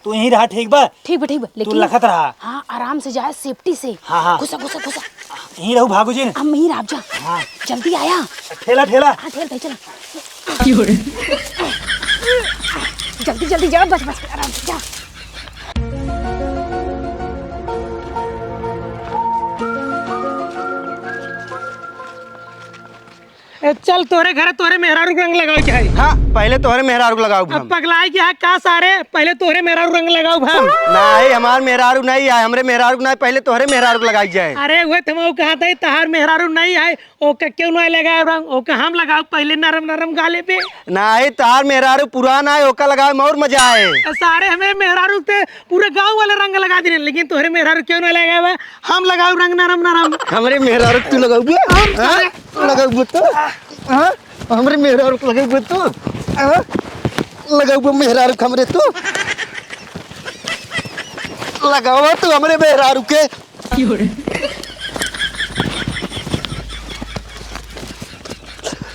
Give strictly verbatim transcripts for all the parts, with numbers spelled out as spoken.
तू यहीं रहा, ठीक बा? ठीक बा, ठीक बा, तू लेकिन लखत रहा। हाँ, आराम से जाए, safety से। हाँ, हाँ। घुसा, घुसा, घुसा। यहीं रहू, भागू जिन। हम यहीं रह जा। हाँ। जल्दी आया। ठेला, ठेला। हाँ, ठेल दे, चला। जल्दी, जल्दी जा, बस, बस, आराम से जा। ए, चल, तोहरे घरे तोहरे मेहरारू के रंग लगावे के है। हाँ, पहले तोहरे मेहरारू के लगाऊ अब हम। पगलाई के है का सारे? पहले तोहरे मेहरारू रंग लगाऊ हम। नहीं, हमार मेहरारू नहीं है, हमरे मेहरारू के नहीं, पहले तोहरे मेहरारू के लगाई जाए। अरे, उहे तो हम कहा था, तहार मेहरारू नहीं है, ओके क्यों नहीं लगाए रंग? ओके हम लगाऊ पहले नरम नरम गाले पे। नहीं, तहार मेहरारू पुराना है, ओका लगावे में और मजा आए। ए, सारे हमें मेहरारू पे पूरे गाँव वाले रंग लगा देने, लेकिन तोहरे मेहरारू क्यों नहीं लगाए बा? हम लगाऊ रंग नरम नरम। हमरे मेहरारू तू लगाऊ बे? हम हाँ? सारे लगाऊ बे तू? हाँ? हमरे मेहरारू के लगाऊ बे तू? हाँ? लगाऊ बे मेहरारू के हमरे तू? लगावा तू हमरे मेहरारू के।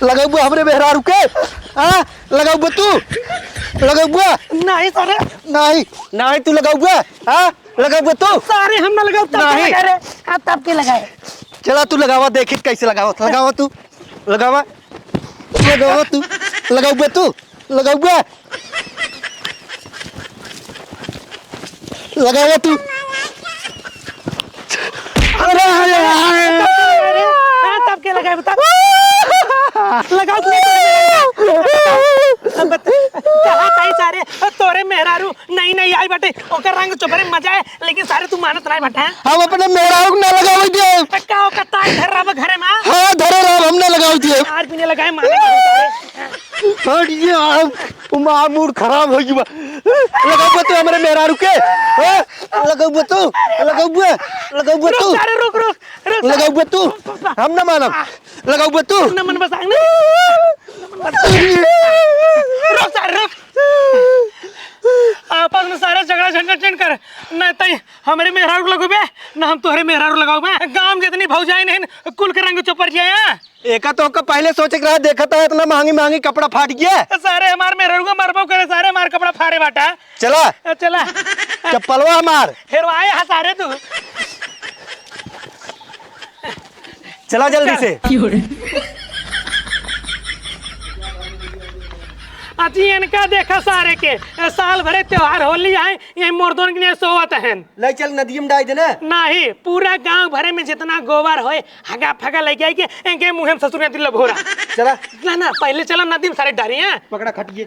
लगाऊ बे हमरे मेहरारू के? हाँ? लगाऊ बे तू? लगाऊ बे? नहीं सारे। नहीं, नहीं तू लगाऊ बे? हाँ? लगाऊ बे तू? सारे हम ना लगाऊ, तब के नहीं। लगाए रे। हाँ, तब के लगाए। चला तू लगावा, देखी कैसे लगावा। लगावा तू, लगावा, लगावा तू, लगाऊ बे तू, लगाऊ बे, लगावा तू। अरे, अरे, अरे। हाँ, तब के लगाए बता। लगाओ तू। अब बता, कहाँ ताई सारे, तोरे मेहरारू नई नई आई बाटे, ओकर रंग चोपरे मजा है, लेकिन सारे तू मानत नाई बाटे, हैं? हम अपने मेहरारू के ना लगावे दिए। पक्का ओकर ताई धर रहा घरे में? हाँ, धरे रहा, हम ना लगावे दिए। यार, बिना लगाए माने नहीं सारे। हट ये, हम, मार मूड खराब हो गया। लगाऊ बे तू हमरे मेहरारू के? हाँ? लगाऊ बे तू? लगाऊ बे? लगाऊ बे रुक तू? सारे, रुक, रुक, रुक सारे। लगाऊ बे तू? रुक, रुक, रुक। हम ना मानब। लगाऊ बे तू? ना मन बसांग ना। रुक सारे, रुक। आपस में सारे झगड़ा झंझट जिन कर, ना तई हमरे मेहरारू लगउबे, ना हम तोहरे मेहरारू लगउबे। गांव में जितनी भौजाई नहीं, कुल के रंग चोपर जाए। हाँ? एका तो ओका पहले सोचे के रहा, देखा था इतना महंगी महंगी कपड़ा फाट गया। सारे हमार मेहरारू का मरबो करे, सारे हमार कपड़ा फाड़े बाटा। चला। चला। चप्पलवा हमार। हेरवाए हा सारे तू। चला जल्दी से। अजी इनका देखा सारे के, साल भरे त्योहार होली आए, ये मर्दों के लिए सोवत हैं। ले चल नदिया में डाल देना। नहीं, पूरा गांव भरे में जितना गोबर होए, हगा फगा लेके आई के इनके मुंह में ससुर दिल भोरा। चला। ना, ना, पहले चला नदी में सारे डारी हैं। पकड़ा खटिए।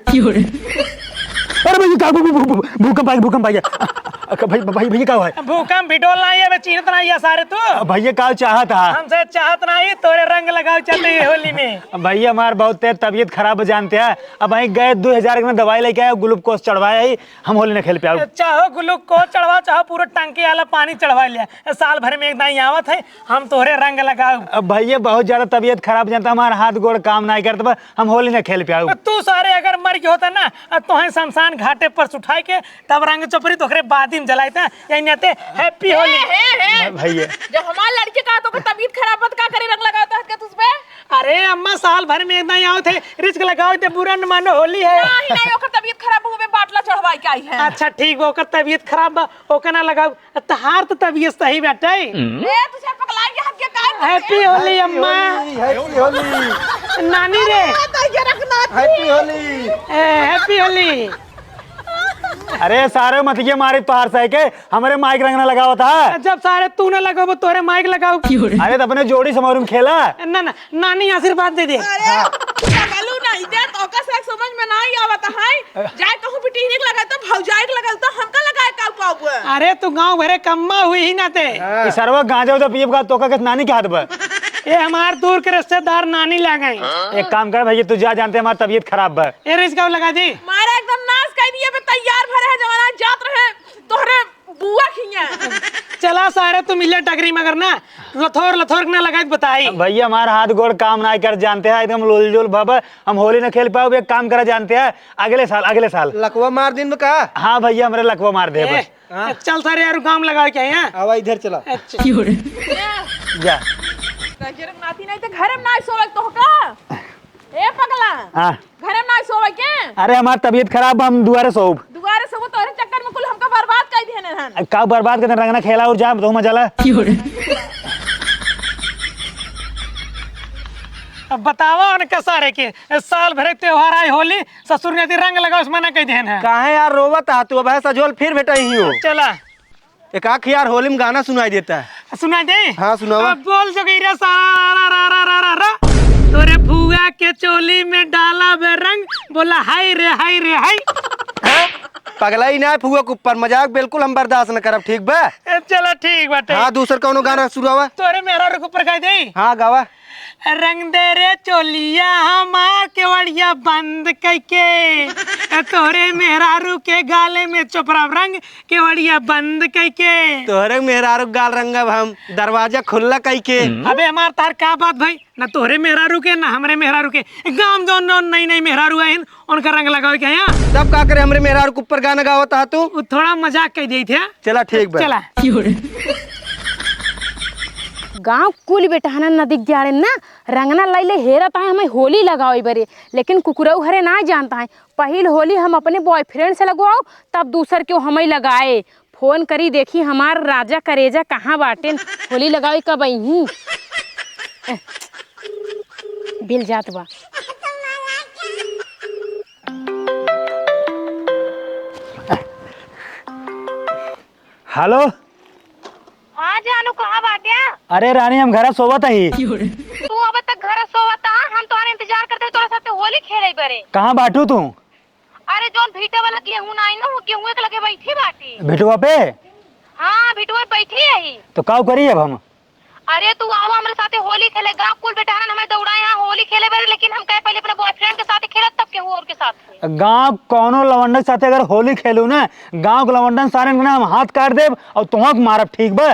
अरे भैया, का भू-, भू-, भू-, भूकंप आ गया, भूकंप आ गया। अ, अ, भाई, भाई, भैया, का हुआ है? भूकंप भी डोल ना है, अबे चीनत ना है सारे तू। अ, भैया, का चाहत हा? हमसे चाहत ना है, तोरे रंग लगाओ चाहते हैं होली में। भैया, हमार बहुत तेज तबीयत खराब है, जानते हैं। अब वहीं गए, दो हजार के में दवाई लेके आए, ग्लूकोज चढ़वाए ही, हम होली न खेल पाओ। चाहो ग्लूकोज चढ़वाओ, चाहो पूरा टंकी वाला पानी चढ़वा लिया। साल भर में एक दाई आवत है, हम तोहरे रंग लगाओ। अब भैया, बहुत ज्यादा तबीयत खराब, जानता, हमारा हाथ गोड़ काम नहीं करता, हम होली न खेल पाओ। तू सारे अगर मर गया होता ना, तोहे शमशान घाटे पर से उठाए के तब रंग चोपरी तोहरे बादी में जलाए था, यही नाते happy होली। हे, हे, हे। भैया। जब हमार लड़की का तो तबीयत खराब मत का करे रंग लगाओ तो हद के तुझ पे? अरे अम्मा, साल भर में एक दाई आवत है, रिस्क लगाओ ते बुरा न मानो, होली है। नहीं, नहीं, ओकर तबीयत खराब हुए, बाटला चढ़वाई के आई है। अच्छा ठीक बा, ओकर तबीयत खराब बा, ओकर ना लगाओ। तहार तो तबीयत सही बाटे। ए, तुझे पगला के हाथ के काहे happy होली अम्मा। Happy होली। नानी रे। Happy होली। ए, happy होली। अरे सारे मत ये मारे तोहार सही के, हमरे माइक रंग ना लगावत हा। जब सारे तू ना लगाबो, तोहरे माइक लगाओ। अरे तो अपने जोड़ी समारोह में खेला। ना, ना, नानी आशीर्वाद दे दे। अरे, पगलू नहीं दे, तो ओकर से समझ में नहीं आवत है। जाए कहूँ बिटिहरी के लगाए तो भौजाई के लगाए तो हमका लगाए का पाबो? अरे, तू गाँव भरे कम्मा हुई ही ना ते। ई सरवा गांजा उजा पियब का, तोका के नानी के हाथ बा। ए, हमार दूर के रिश्तेदार नानी लागे। एक काम कर भैया, तू जा, जानते हमार तबीयत खराब बा। ए, रिस्क लगा दी। मारा एकदम नाश कर दिए बे, तैयार भरे है जवाना जात रहे तोहरे बुआ खिया। चला सारे, तू मिले टकरी मगर ना, लथोर लथोर के ना लगाई बताई। भैया, हमार हाथ गोड़ काम ना कर, जानते हैं, एकदम लोल जोल बाबा, हम होली ना खेल पाओ। एक काम करा, जानते हैं, अगले साल, अगले साल। लकवा मार दिन में का? हाँ भैया, हमरे लकवा मार दे ए, बस। हाँ। चल सारे यार, काम लगाओ क्या यहाँ? आवा इधर चला। अच्छा। जा। गजरक नाती नहीं तो घर में ना सोवल तो का? ए पगला। हाँ। घरे में ना सोवे के? अरे, हमार तबीयत खराब बा, हम दुआरे सोब। दुआरे सोबो, तोहरे चक्कर में कुल हम का बर्बाद करते रंगना खेला और जा, तो मजा ला। अब बतावा उनका सारे के, साल भर के त्योहार आए होली, ससुर ने यदि रंग लगाओ, उसमें ना कह देन है। काहे यार रोवत आ तू? अब है सजोल फिर भेटा ही हो। चला। एक आख यार होली में गाना सुनाई देता है। सुनाई दे? हाँ, सुनावा। अब बोल जोगीरा सारा रा रा रा रा रा रा। तोरे फुआ के चोली में डाला बे रंग, बोला हाय रे, हाय रे, हाय। हैं? पगला ही ना है फुआ के ऊपर, मजाक बिल्कुल हम बर्दाश्त न करब, ठीक बा? ए, चला ठीक बाटे। हाँ, दूसर कौनो गाना सुनावा। तोरे मेहरारू के ऊपर गाई दे। हाँ, गावा। रंग दे रे चोलिया हमार केवड़िया बंद कइके। ए, तोरे मेहरारू के गाले में चोपड़ा रंग केवड़िया बंद कइके। तोहरे मेहरारू गाल रंगब हम, दरवाजा खुल्ला कइके। अबे हमार तार का बात भाई, ना तोहरे मेहरारू के, ना हमरे मेहरारू के। गाँव जौन जौन नई नई मेहरारू आइन, उनका रंग लगावे के यहाँ। तब का करे, हमरे मेहरारू के ऊपर गाना गावत हा तू? उ थोड़ा मजाक कह दी थे। चला ठीक बा। चला। गाँव कुल बेटहना नदी के जाड़े ना रंगना लैले हेरत है हमें होली लगावे बरे, लेकिन कुकुरऊ हरे ना जानता है। पहिल होली हम अपने बॉयफ्रेंड से लगवाओ, तब दूसर के हमें लगाए। फोन करी, देखी हमार राजा करेजा कहाँ बाटेन, होली लगावे कब अइहीं। बिल जात बा। हेलो। हाँ जानू, कहाँ बाट्या? अरे रानी, हम घरा सोवत ही। तू अब तक घरा सोवत हा? हम तोहार इंतजार करते, तोरा साथे होली खेले बरे। कहाँ बाटू तू? अरे, जौन भीटा वाला गेहूं नाई ना, वो गेहूं के लगे बैठी बाटी। भिटुआ पे? हाँ, भिटुआ पे बैठी है ही। तो काऊ करी अब हम? अरे, तू आवा हमरे साथे होली खेले। गाँव कुल बेटहरन हमें दौड़ाए यहाँ होली खेले बरे, लेकिन हम कहे पहले अपने बॉयफ्रेंड के साथ खेलत, तब केहू और के साथ खेले। गाँव कौनो लवंडन के साथे अगर होली खेलू ना, गाँव के लवंडन सारे ना हम हाथ काट देब और तुहक मारब, ठीक बा?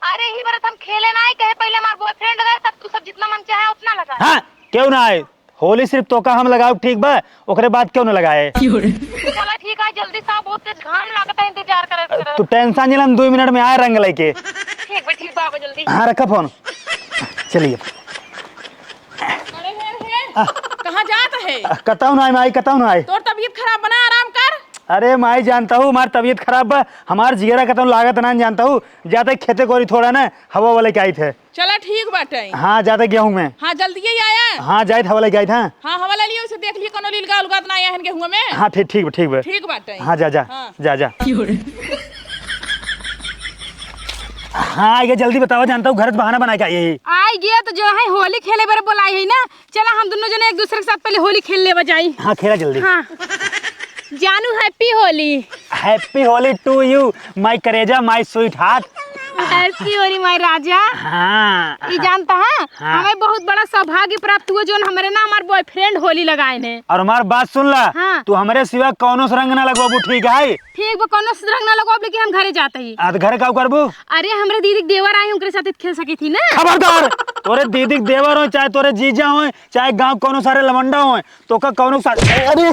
अरे, ही बरत हम खेले ना आए, कहे पहले हमार बॉयफ्रेंड रहे, तब तू सब जितना मन चाहे उतना लगा। हाँ, क्यों ना आए? होली सिर्फ तोका हम लगाउब, ठीक बा? ओकरे बाद क्यों ना लगाए? चला ठीक है, जल्दी से आओ, बहुत तेज घाम लागत है, इंतजार करत करत। तू टेंशन नहीं, हम दो मिनट में आए रंग लेके। ठीक बा, ठीक बा, आओ जल्दी। हाँ, रखा फोन। चलिए। अरे हे, हे, आ। कहाँ जात है? आ, कतौ ना आए माई, कतौ ना आए। तोर तबीयत खराब बा ना, आराम कर। अरे माई, जानता हूँ हमार तबीयत खराब बा, हमार जिगरा कतौ लागत ना, जानता हूँ। जाते खेते कोरी थोड़ा ना, हवा वाले के आई थे। चला ठीक बाटे। हाँ, जाते गेहूं में। हाँ, जल्दी ही आया। हाँ, जाइत हवा लेके आइत, हाँ। हाँ, हवा ले लियो, उसे देख लियो, कोनो लीलगा उलगा त ना आया है गेहूं में। हाँ, ठीक, ठीक बा, ठीक बा। ठीक बाटे। हाँ, जा, जा, हाँ। जा, जा। हाँ, आइगे, जल्दी बतावा, जानता हूँ, घर से बहाना बना के आई है। आइगे तो जो है होली खेले बरे बोलाई है ना, चला हम दोनों जने एक दूसरे के साथ पहले होली खेल लेवा जाई। हाँ, खेला जल्दी। हाँ। जानू, happy होली। Happy होली to you, my करेजा, my sweetheart। Happy होली, my राजा। हाँ। ई जानता है, हाँ। हमें बहुत बड़ा सौभाग्य प्राप्त हुआ, जोन हमरे ना हमार boyfriend होली लगाए ने। और हमार बात सुन ला, हाँ। तू हमरे सिवा कौनो से रंग ना लगवाबू, ठीक है? ठीक बा, कौनो से रंग ना लगवाब, लेकिन हम घरे जाते ही। आ, तो घरे का करबू? अरे, हमरे दीदी के देवर आए, उनकरे साथ खेल सकी थी ना। खबरदार, तोरे दीदी के देवर हो, चाहे तोरे जीजा हो, चाहे गांव कौनो सारे लवंडा हो, तोका कौनो सा-, अरे!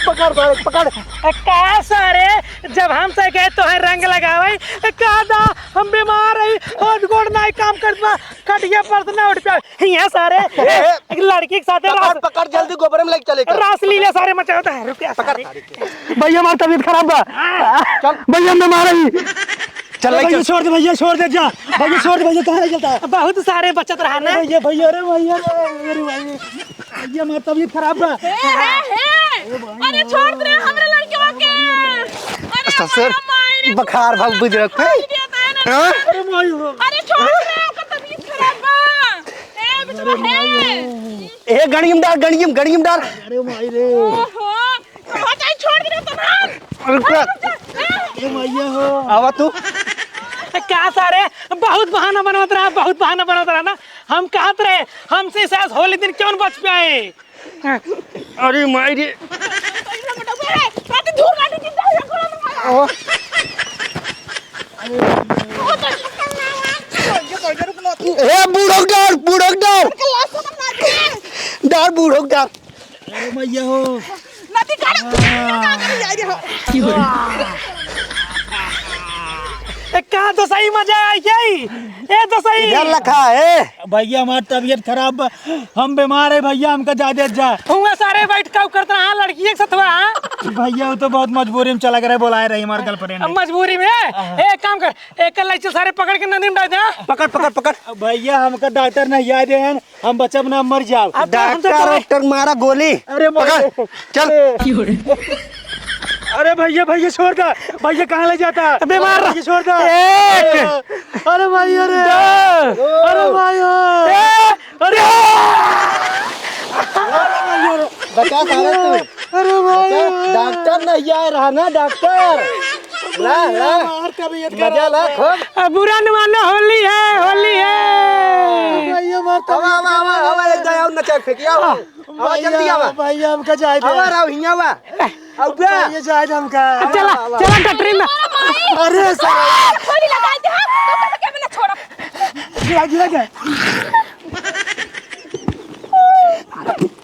पकड़ सारे, पकड़। ए, का सारे, जब हम से गए तो है रंग लगावे, ए, का दा, हम बीमार है, हाथ गोड़ नाई काम करत बा, खटिया पर से ना उठ पाए। हियाँ सारे, ए, ए। एक लड़की के साथ पकड़, रास-, पकड़, जल्दी गोबरे में लेके चले के। रासलीला सारे मचावत है, रुक जा पकड़ सारे। सारे के। भैया, हमार तबीयत खराब बा। चल। भैया, हम बीमार है। चल, ए, ले भैया, चल। छोड़ दे भैया, छोड़ दे, जा। भैया, छोड़ दे भैया, कहाँ ले चलता है? बहुत सारे बचत रहा ना। भैया, भैया, अरे भैया, अरे भैया, भैया, हमार तबीयत खराब बा। ए, हे, हे। अरे, छोड़ दे हमरे लड़कवा के। अरे, ससुर, हमारा माई रे, बुखार भाग बुझ रख। माई देता है ना। हाँ? अरे, माई हो। अरे, छोड़ दे, ओकर तबीयत खराब बा। ए, बेटवा, अरे, माई हे। हो। ए, गणियम डार, गणियम, गणियम डार। अरे, माई रे। ओहो। हटाई, छोड़ दे, तमाम। अरे, रुक जा। ए, मैया हो। आवा तू। का सारे, बहुत बहाना बनवत रहा, बहुत बहाना बनवत रहा ना। हम कहत रहे, हमसे सास होली दिन क्यों बच पाए? अरे माई रे। ओ। ए, बूढ़ो डार, बूढ़ो डार। डार, बूढ़ो डार। अरे मैया हो। नदी काट। ए, का तो सही मजा आई क्या? ए तो सही। इधर लखा है। भैया, हमार तबीयत खराब बा, हम बीमार है भैया, हमका जाए दे जा। हुआ सारे बैठ का करत रहा, हाँ, लड़की एक साथ हुआ, हाँ? भैया, वो तो बहुत मजबूरी में चला गया, बोलाए रही हमार गर्लफ्रेंड। अब मजबूरी में? हाँ। ए, एक काम कर, एक कल चल, सारे पकड़ के नदी में डाल दे, हाँ? पकड़, पकड़, पकड़। भैया, हमका डॉक्टर नहीं आए दे हैं, हम बचब ना, मर जाओ। अब तो हम तो डॉक्टर, डॉक्टर मारा गोली। अरे पकड़, भाई। चल। अरे भैया, भैया छोड़ दे, भैया कहाँ ले जाता? अबे मार। भैया छोड़ दे। एक। अरे भाई, अरे। दो। अरे भाई, ए। अरे। बचा सारे तू। अरे भाई। बचा, डॉक्टर नहीं आए रहा ना, डॉक्टर। ला, ला। हमार तबीयत मजा खराब ला, है। खूब। अब बुरा न मानो, होली है, होली है। भैया, हमार आवा, आवा, आवा, आवा, एक दाई और नचा के फेंकी, आवा। आवा, भैया, जल्दी आवा। भैया, हमका जाए दे। आवा, राव, हियाँ आवा। आवा। भैया, जाए दे हमका। चला, आवा, आवा। चला, डॉक्टरी में। अरे, सर। गोली लगा दे, हाँ, तो कैसे क्या मैंने छोड़ा? गिरा, गिरा, गिरा।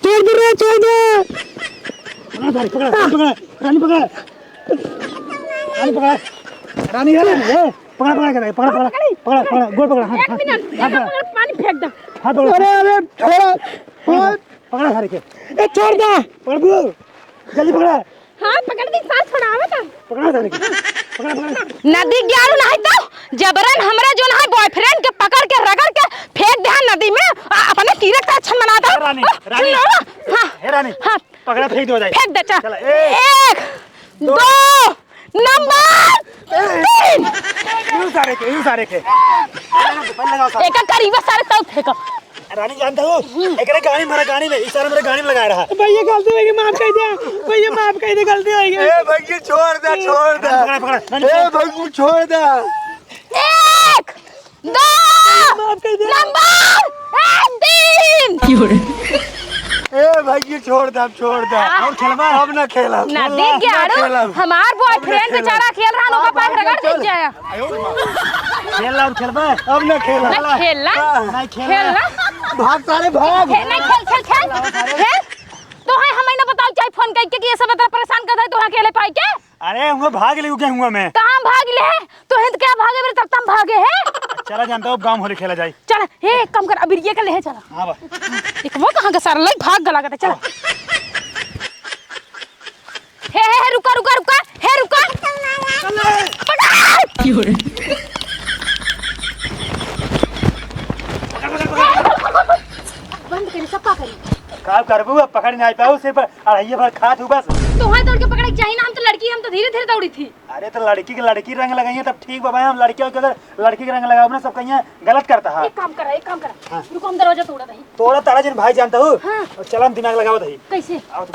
छोड़ दे रे, छोड़ दे। पकड़ा, पकड़ा, पकड़ा, रानी पकड़ा। रानी पकड़ा। रानी है, रानी है। पकड़ा, पकड़ा, पकड़ा, पकड़ा, पकड़ा, पकड़ा, गोड़ पकड़ा, हाथ, एक हाथ, मिनट, हाथ पकड़ा। पकड़, पानी फेंक दे। हाथ पकड़ा। अरे, अरे, छोड़, छोड़। पकड़ा सारे के। ए, छोड़ दे। पकड़ बू। जल्दी पकड़ा। हाँ, पकड़ दे, साथ छोड़ावे तो। पकड़ा सारे के। पकड़ा, पकड़ा। नदी ग्यारू नहीं तो जबरन हमरा जो ना है बॉयफ्रेंड के पकड़ के रगड़ के फेंक दे नदी में, आ, अपने तीरथ का अच्छा मना दे। ए, रानी, आ, रानी। सुनो ना। हाँ। ए, रानी। हाँ। पकड़ा फेंक दो जाए। फेंक दे, चल। चल, ए। एक, दो। दो, नंबर तीन। यू सारे के, यू सारे के। पहले लगाओ सारे। एक करीबा सारे तब फेंको। रानी जानता हो, एकरे गाड़ी में, गाड़ी में, इस सारे मेरे गाड़ी में लगा रहा। भैया गलती हो गई, माफ कर दे। भैया माफ कर दे, गलती हो गई। ए भैया छोड़ दे, छोड़ दे। पकड़ा, पकड़ा, पकड़ा। ए भैया छोड़ दे। एक, दो, माफ कर दे। नंबर, ए, तीन। ए भाई, ये छोड़ दे, अब छोड़ दे। और खेलबा? अब ना खेलब। ना देख गया, अब ना खेलब। हमार बॉयफ्रेंड बेचारा खेल रहा, ओका पैर रगड़ दे जाए। खेल और खेलबा? अब ना खेलब। ना खेलना। हाँ। ना खेलना। खेलना। भाग सारे, भाग। खेल, ना खेल, खेल, खेल। खेल। तो है, हमें ना बताओ, चाहे फोन करके कि ये सब इतना परेशान कर दे, तो हाँ खेले पाई के? अरे, हुआ भाग ले, गेहुआ में। कहाँ भाग ले? तो हिंद क्या भागे मेरे, तब तम भागे है? चला जानता हूँ, अब गाँव होली खेला जाए। चला, हे, एक काम कर, अबीर ये कर ले, हे, चला। हाँ बा। एक वो कहाँ का सारा लग भाग गला करते, चला। हाँ। हे, हे, हे, रुका, रुका, रुका, हे, रुका। पकड़! बंद करी, सब का करी? का करबू, अब पकड़ नहीं पाऊ, सिर्फ अढ़ाइये भर खात हूँ बस। तो वहाँ दौड़ के पकड़े के चाहिए ना, हम तो लड़की, हम तो धीरे धीरे दौड़ी थी। अरे तो लड़की के लड़की रंग लगाइए तब ठीक बा भाई, हम लड़कियों के अगर लड़की के रंग लगाओ ना सब कहिए गलत करता है। एक काम करा, एक काम करा। हाँ। रुको, हम दरवाजा तोड़ा दही। तोड़ा तारा जिन भाई जानता हूँ। हाँ। और चला हम दिमाग लगाओ दही। कैसे? आओ तो।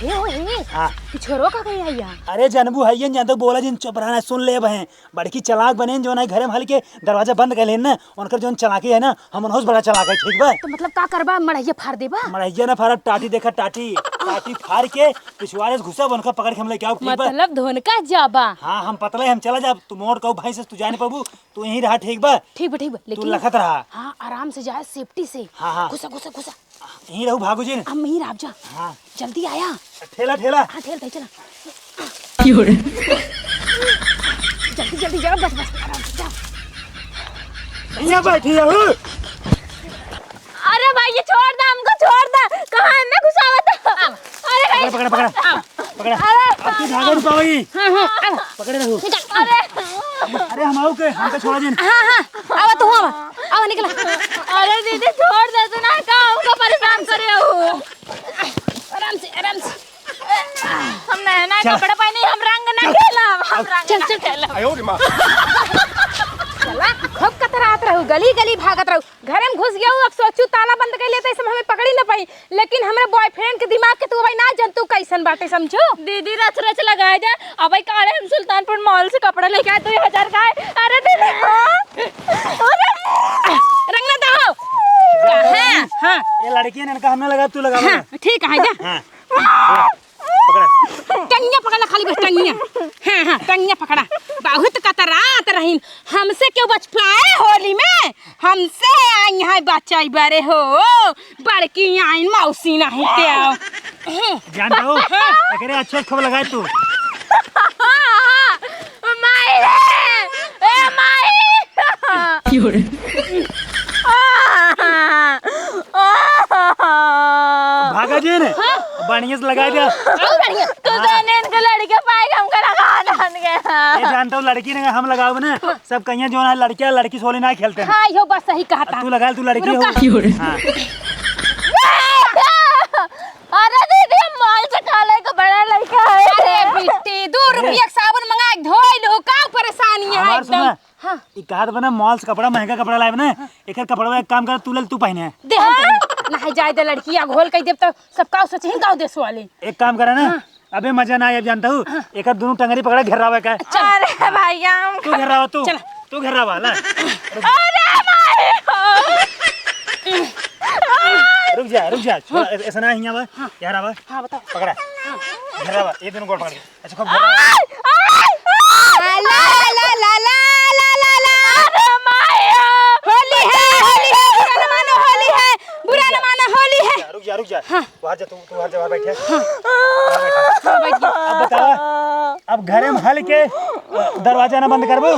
हे हो, हे। हाँ। ई छोरो का कहीं आई यहाँ? अरे जनबू है ये जानता हूँ, बोला जिन चुप रहना, सुन ले बहन। बड़की चालाक बनेन, जौन है घरे में हल के दरवाजा बंद कर लेन ना, उनकर जौन चालाकी है ना, हम उनहु से बड़ा चालाक है, ठीक बा? तो मतलब का करबा, मड़हिया फाड़ देबा? मड़हिया ना फाड़ब, टाटी देखा, टाटी, टाटी फाड़ के पिछवाड़े से घुसब, उनका पकड़ के हम लेके आउब, ठीक बा? मतलब धोन का जाबा? हाँ, हम पतला है, हम चला जाब, तू मोट कहू भैंस से, तू जाए नहीं पाबू, तू यहीं रहा, ठीक बा? ठीक बा, ठीक बा, तू लेकिन लखत रहा। हाँ, आराम से जाए, safety से। हाँ, हाँ। घुसा, घुसा, घुसा। यहीं रहू, भागू जिन। हम यहीं रहब जा। हाँ। जल्दी आया। ठेला, ठेला। हाँ, ठेल दे, चला। क्यों रे? जल्दी, जल्दी जाओ, बस, बस, आराम से जाओ। यहाँ बैठी है, हूँ। अरे भाई, ये छोड़ दे, हमको छोड़ दे। कहाँ है? मैं घुसावत हूँ। अरे भाई। पकड़, पकड़, पकड़। पकड़ा। अरे। अब तू धागा रुकावई। हाँ, हाँ, अब। पकड़े रहू। निकल। अरे। अरे, हम आऊ के, हमका छोड़ा जिन। हाँ, हाँ, आवा तू, आवा। आवा, निकला। अरे दीदी, छोड़ दे तू ना, का हमका परेशान करे हो? आराम से, आराम से। हम नया नया चल। कपड़ा पहने, हम रंग ना खेला, हम रंग चल, ना चल, चल। खेला। चला, खूब कतरात रहू, गली गली भागत रहू। घरे में घुस गया हूँ, अब सोचू ताला बंद कर लेते, सब हमें पकड़ी न पाई। लेकिन हमरे boyfriend के दिमाग के तू अबे ना जनतू कैसन बाटे, समझू? दीदी रच रच लगाए दे, अबे काले हम सुल्तानपुर mall से कपड़ा लेके आए दो हजार का है। अरे दीदी, हाँ। अरे, रंगना दो। हाँ, हाँ। ये लड़की ने इनका हमने लगा, तू लगा हाँ, लगा। ठीक है, जा। हाँ। पकड़ा। टंगिया पकड़ा खाली बस, टंगिया। हाँ, हाँ, टंगिया पकड़ा। बहुत कतरात रहीन। हमसे क्यों बच पाए होली में? हमसे आई है बचाई बरे हो। बड़की आइन मौसी नहीं ते आओ। जानता हो? हाँ। एकरे अच्छे खूब लगाए तू। क्यों रे? भागा जे ने। हाँ? बढ़िया से लगाइ द्या। और बढ़िया। तू तो हाँ। इनके लड़के पाए हमका लगा दन के। ये जानता हूँ लड़की ने हम लगाओ ना, सब कहिया जो ना लड़किया लड़की से होली ना खेलते हैं। हाँ, यो बात सही कहा था। तू लगा, तू लड़की हो। रुका। क्यों रे? हाँ। अरे दीदी, हम मॉल से काले का बड़ा लड़का है। अरे बिट्टी, दो रुपया के साबुन मंगा के धोई लो, का परेशानी है हमार एकदम? सुना, हाँ। ई कहत बना मॉल से कपड़ा, महंगा कपड़ा लाए बना, हाँ। एकर कपड़वा एक काम कर, तू ले, तू पहने। दे हम पहने। नहीं जाए दे लड़की, या घोल कह देब तो सब का सोचे ही गाँव देश वाले। एक काम करे ना, हाँ। अबे मजा ना आए, अब जानता हूँ, हाँ। एकर दोनों टंगरी पकड़ा घेरावे का। चल। अरे भैया, हम तू घेरावा, तू। चल। तू घेरावा, ला। अरे भाई हो। रुक जा, रुक जा, छोड़, हाँ। ऐ-, ऐसा ना हियाँ बा, हाँ। घेरावा। हाँ, बताओ। पकड़ा। हाँ। घेरावा, ये दोनों गोड़ पकड़। अच्छा, खूब घुमाओ। आय, आय, आय। ला, ला, ला। अरे माया। होली है, होली है, बुरा न मानो, होली है, बुरा न मानो, होली है। रुक जा, रुक जा। हाँ। बाहर जा, तू, तू बाहर जा, बाहर बैठ। हाँ। बाहर बैठ। हाँ, बैठ गया। अब बताओ, अब घरे में हल के, अ, दरवाजा ना बंद करबू?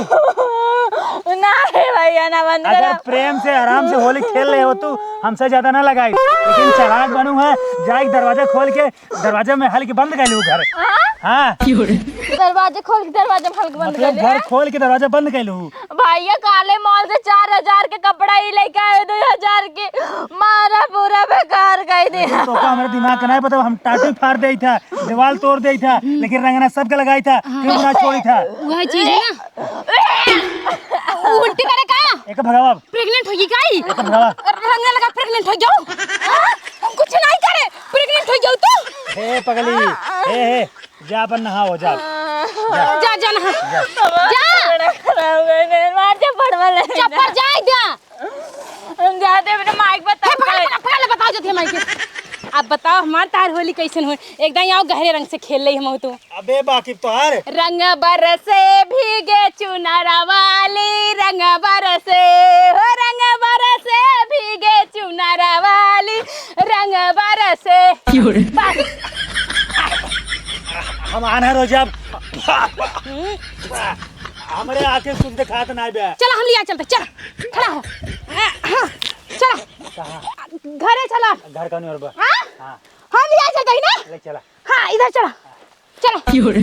नहीं भैया, ना बंद अगर करब। प्रेम से, आराम से होली खेल रहे हो तू, हमसे ज्यादा ना लगाई। लेकिन चालाक बनू है, जाके दरवाजा खोल के दरवाजा में हल के बंद कइलू घर। हाँ? हाँ। दरवाजा खोल के, दरवाजा में हल के बंद मतलब कइले घर हैं? खोल के दरवाजा बंद कइलू। भैया, काले मॉल से चार हजार के कपड़ा ही लेके आए, दो हजार के, मारा पूरा बेकार कइ दे। तो का हमारे दिमाग का नहीं पता, हम टाटू फाड़ देई था, दीवार तोड़ देई था, लेकिन रंगना सबके लगाई था, क्यों ना छोड़ी था? वह चीज है ना। उल्टी करे का? एक भगावा। Pregnant होगी का ई? एक भगावा। रंग लगा pregnant हो जाओ। हाँ? हम कुछ नहीं करे, pregnant हो जाओ तू। हे पगली, हे, हे, जा अपन नहाओ, जा। जा, जा, नहा। जा। जा। बड़ा खराब हो गया, मार जा पड़वा ले। चप्पल जाए जा। हम जाते अपने माइक बता हे, पकड़ ले, पकड़ ले, बताओ जो थे माइक। अब बताओ हमार तार होली कैसन हो? एकदम आओ गहरे रंग से खेल ले हम तू। अबे बाकिब तोहार। रंग बरसे भीगे चुनर वाली, रंग बरसे, हो रंग बरसे भीगे चुनर वाली, रंग बरसे। क्यों रे? बस। हम आन्हर हो जाब। हमरे आँखें कुछ दिखात ना बे। चला हम लिया चलते, चला। खड़ा हो। हाँ, चला। कहाँ? घरे चला। घर कौन ओर बा? हाँ? हाँ। हम लिया चलते ही ना? ले चला। हाँ, इधर चला। चला। क्यों रे?